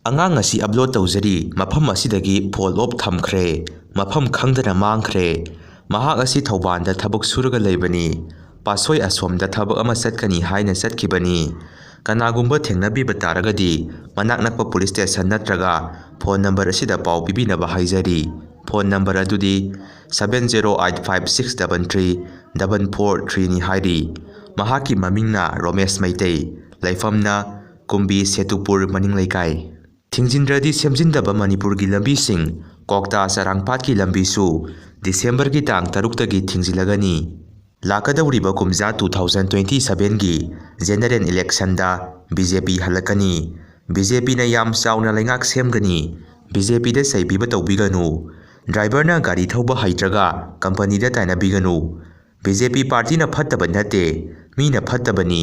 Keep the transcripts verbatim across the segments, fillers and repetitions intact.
ꯑꯉꯥꯡ ꯑꯁꯤ ꯑꯞꯂꯣꯗ ꯇꯧꯖꯔꯤ, ꯃꯐꯝ ꯑꯁꯤꯗꯒꯤ ꯐꯣꯜ ꯑꯣꯐ ꯊꯝꯈ꯭ꯔꯦ, ꯃꯐꯝ ꯈꯪꯗꯅ ꯃꯥꯡꯈ꯭ꯔꯦ꯫ ꯃꯍꯥꯛ ꯑꯁꯤ ꯊꯧꯕꯥꯜꯗ ꯊꯕꯛ ꯁꯨꯔꯒ ꯂꯩꯕꯅꯤ꯫ ꯄꯥꯠꯁꯣꯏ ꯑꯁꯣꯝꯗ ꯊꯕꯛ ꯑꯃ ꯆꯠꯀꯅꯤ ꯍꯥꯏꯅ ꯆꯠꯈꯤꯕꯅꯤ꯫ ꯀꯅꯥꯒꯨꯝꯕ ꯊꯦꯡꯅꯕꯤꯕ ꯇꯥꯔꯒꯗꯤ ꯃꯅꯥꯛ ꯅꯛꯄ ꯄꯨꯂꯤꯁ ꯁ꯭ꯇꯦꯁꯟ ꯅꯠꯇ꯭ꯔꯒ ꯐꯣꯟ ꯅꯝꯕꯔ ꯑꯁꯤꯗ ꯄꯥꯎ ꯄꯤꯕꯤꯅꯕ ꯍꯥꯏꯖꯔꯤ꯫ ꯐꯣꯟ ꯅꯝꯕꯔ ꯑꯗꯨꯗꯤ seven zero eight five six double three double four three ꯅꯤ ꯍꯥꯏꯔꯤ꯫ ꯃꯍꯥꯛꯀꯤ ꯃꯃꯤꯡꯅ ꯔꯣꯃꯦꯁ ꯃꯩꯇꯩ, ꯂꯩꯐꯝꯅ ꯀꯨꯝꯕꯤ ꯁꯦꯇꯨꯄꯨꯔ ꯃꯅꯤꯡ ꯂꯩꯀꯥꯏ꯫ ꯊꯤꯡꯖꯤꯟꯗ꯭ꯔꯗꯤ ꯁꯦꯝꯖꯤꯟꯗꯕ ꯃꯅꯤꯄꯨꯔꯒꯤ ꯂꯝꯕꯤꯁꯤꯡ, ꯀ꯭ꯋꯥꯛꯇꯥ ꯆꯔꯥꯡꯄꯥꯠꯀꯤ ꯂꯝꯕꯤꯁꯨ ꯗꯤꯁꯦꯝꯕꯔꯒꯤ ꯇꯥꯡ ꯇꯔꯨꯛꯇꯒꯤ ꯊꯤꯡꯖꯤꯜꯂꯒꯅꯤ꯫ ꯂꯥꯛꯀꯗꯧꯔꯤꯕ ꯀꯨꯝꯖꯥ two thousand twenty seven ꯒꯤ ꯖꯦꯅꯔꯦꯜ ꯏꯂꯦꯛꯁꯟꯗ ꯕꯤ ꯖꯦ ꯄꯤ ꯍꯜꯂꯛꯀꯅꯤ꯫ ꯕꯤ ꯖꯦ ꯄꯤꯅ ꯌꯥꯝ ꯆꯥꯎꯅ ꯂꯩꯉꯥꯛ ꯁꯦꯝꯒꯅꯤ꯫ ꯕꯤ ꯖꯦ ꯄꯤꯗ ꯆꯩꯕꯤꯕ ꯇꯧꯕꯤꯒꯅꯨ꯫ ꯗ꯭ꯔꯥꯏꯚꯔꯅ ꯒꯥꯔꯤ ꯊꯧꯕ ꯍꯩꯇ꯭ꯔꯒ ꯀꯝꯄꯅꯤꯗ ꯇꯥꯏꯅꯕꯤꯒꯅꯨ꯫ ꯕꯤ ꯖꯦ ꯄꯤ ꯄꯥꯔꯇꯤꯅ ꯐꯠꯇꯕ ꯅꯠꯇꯦ, ꯃꯤꯅ ꯐꯠꯇꯕꯅꯤ꯫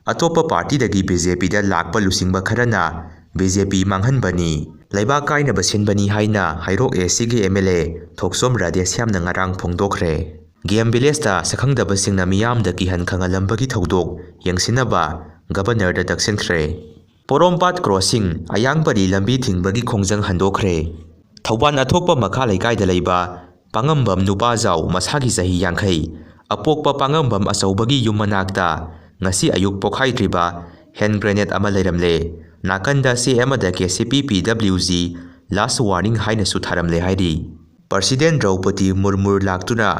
ꯑꯇꯣꯞꯄ ꯄꯥꯔꯇꯤꯗꯒꯤ ꯕꯤ ꯖꯦ ꯄꯤꯗ ꯂꯥꯛꯄ ꯂꯨꯆꯤꯡꯕ ꯈꯔꯅ ꯕꯤ ꯖꯦ ꯄꯤ ꯃꯥꯡꯍꯟꯕꯅꯤ, ꯂꯩꯕꯥꯛ ꯀꯥꯏꯅꯕ ꯁꯤꯟꯕꯅꯤ ꯍꯥꯏꯅ ꯍꯩꯔꯣꯛ ꯑꯦ ꯁꯤꯒꯤ ꯑꯦꯝ ꯑꯦꯜ ꯑꯦ ꯊꯣꯛꯆꯣꯝ ꯔꯥꯙꯦꯁ꯭ꯌꯥꯝꯅ ꯉꯔꯥꯡ ꯐꯣꯡꯗꯣꯛꯈ꯭ꯔꯦ꯫ ꯒꯦꯝ ꯚꯤꯂꯦꯖꯇ ꯁꯛꯈꯪꯗꯕꯁꯤꯡꯅ ꯃꯤꯌꯥꯝꯗ ꯀꯤꯍꯟ ꯈꯪꯍꯜꯂꯝꯕꯒꯤ ꯊꯧꯗꯣꯛ ꯌꯦꯡꯁꯤꯟꯅꯕ ꯒꯕꯔꯅꯔꯗ ꯇꯛꯁꯤꯟꯈ꯭ꯔꯦ꯫ ꯄꯣꯔꯣꯝꯄꯥꯠ ꯀ꯭ꯔꯣꯁꯤꯡ ꯑꯌꯥꯡꯄꯔꯤ ꯂꯝꯕꯤ ꯊꯤꯡꯕꯒꯤ ꯈꯣꯡꯖꯪ ꯍꯟꯗꯣꯛꯈ꯭ꯔꯦ꯫ ꯊꯧꯕꯥꯜ ꯑꯊꯣꯛꯄ ꯃꯈꯥ ꯂꯩꯀꯥꯏꯗ ꯂꯩꯕ ꯄꯥꯉꯝꯕꯝ ꯅꯨꯄꯥꯖꯥꯎ, ꯃꯁꯥꯒꯤ ꯆꯍꯤ ꯌꯥꯡꯈꯩ, ꯑꯄꯣꯛꯄ ꯄꯥꯉꯝꯕꯝ ꯑꯆꯧꯕꯒꯤ ꯌꯨꯝ ꯃꯅꯥꯛꯇ ꯉꯁꯤ ꯑꯌꯨꯛ ꯄꯣꯈꯥꯏꯗ꯭ꯔꯤꯕ ꯍꯦꯟ ꯒ꯭ꯔꯦꯅꯦꯗ ꯑꯃ ꯂꯩꯔꯝꯂꯦ꯫ ꯅꯥꯀꯟꯗ ꯆꯦ ꯑꯃꯗ ꯀꯦ ꯁꯤ ꯄꯤ ꯄꯤ ꯗꯕ꯭ꯂꯤꯎ ꯖꯤ ꯂꯥꯁ ꯋꯥꯔꯅꯤꯡ ꯍꯥꯏꯅꯁꯨ ꯊꯥꯔꯝꯂꯦ ꯍꯥꯏꯔꯤ꯫ ꯄ꯭ꯔꯁꯤꯗꯦꯟ ꯗ꯭ꯔꯧꯄꯗꯤ ꯃꯨꯔꯃꯨꯔ ꯂꯥꯛꯇꯨꯅ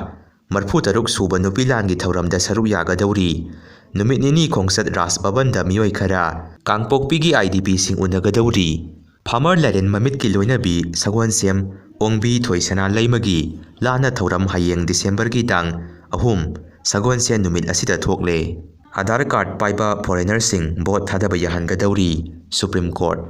ꯃꯔꯤꯐꯨ ꯇꯔꯨꯛ ꯁꯨꯕ ꯅꯨꯄꯤ ꯂꯥꯟꯒꯤ ꯊꯧꯔꯝꯗ ꯁꯔꯨꯛ ꯌꯥꯒꯗꯧꯔꯤ꯫ ꯅꯨꯃꯤꯠ ꯅꯤꯅꯤ ꯈꯣꯡꯆꯠ ꯔꯥꯖ ꯚꯕꯟꯗ ꯃꯤꯑꯣꯏ ꯈꯔ ꯀꯥꯡꯄꯣꯛꯄꯤꯒꯤ ꯑꯥꯏ ꯗꯤ ꯄꯤꯁꯤꯡ ꯎꯅꯒꯗꯧꯔꯤ꯫ ꯐꯥꯃꯔ ꯂꯥꯏꯔꯦꯟ ꯃꯃꯤꯠꯀꯤ ꯂꯣꯏꯅꯕꯤ ꯁꯒꯣꯜꯁꯦꯝ ꯑꯣꯡꯕꯤ ꯊꯣꯏꯁꯅꯥ ꯂꯩꯃꯒꯤ ꯂꯥꯟꯅ ꯊꯧꯔꯝ ꯍꯌꯦꯡ ꯗꯤꯁꯦꯝꯕꯔꯒꯤ ꯇꯥꯡ ꯑꯍꯨꯝ, ꯁꯒꯣꯜꯁꯦꯟ ꯅꯨꯃꯤꯠ ꯑꯁꯤꯗ ꯊꯣꯛꯂꯦ꯫ ꯑꯥꯙꯥꯔ ꯀꯥꯔꯗ ꯄꯥꯏꯕ ꯐꯣꯔꯦꯅꯔꯁꯤꯡ ꯚꯣꯠ ꯊꯥꯗꯕ ꯌꯥꯍꯟꯒꯗꯧꯔꯤ, ꯁꯨꯄ꯭ꯔꯤꯝ ꯀꯣꯔꯠ꯫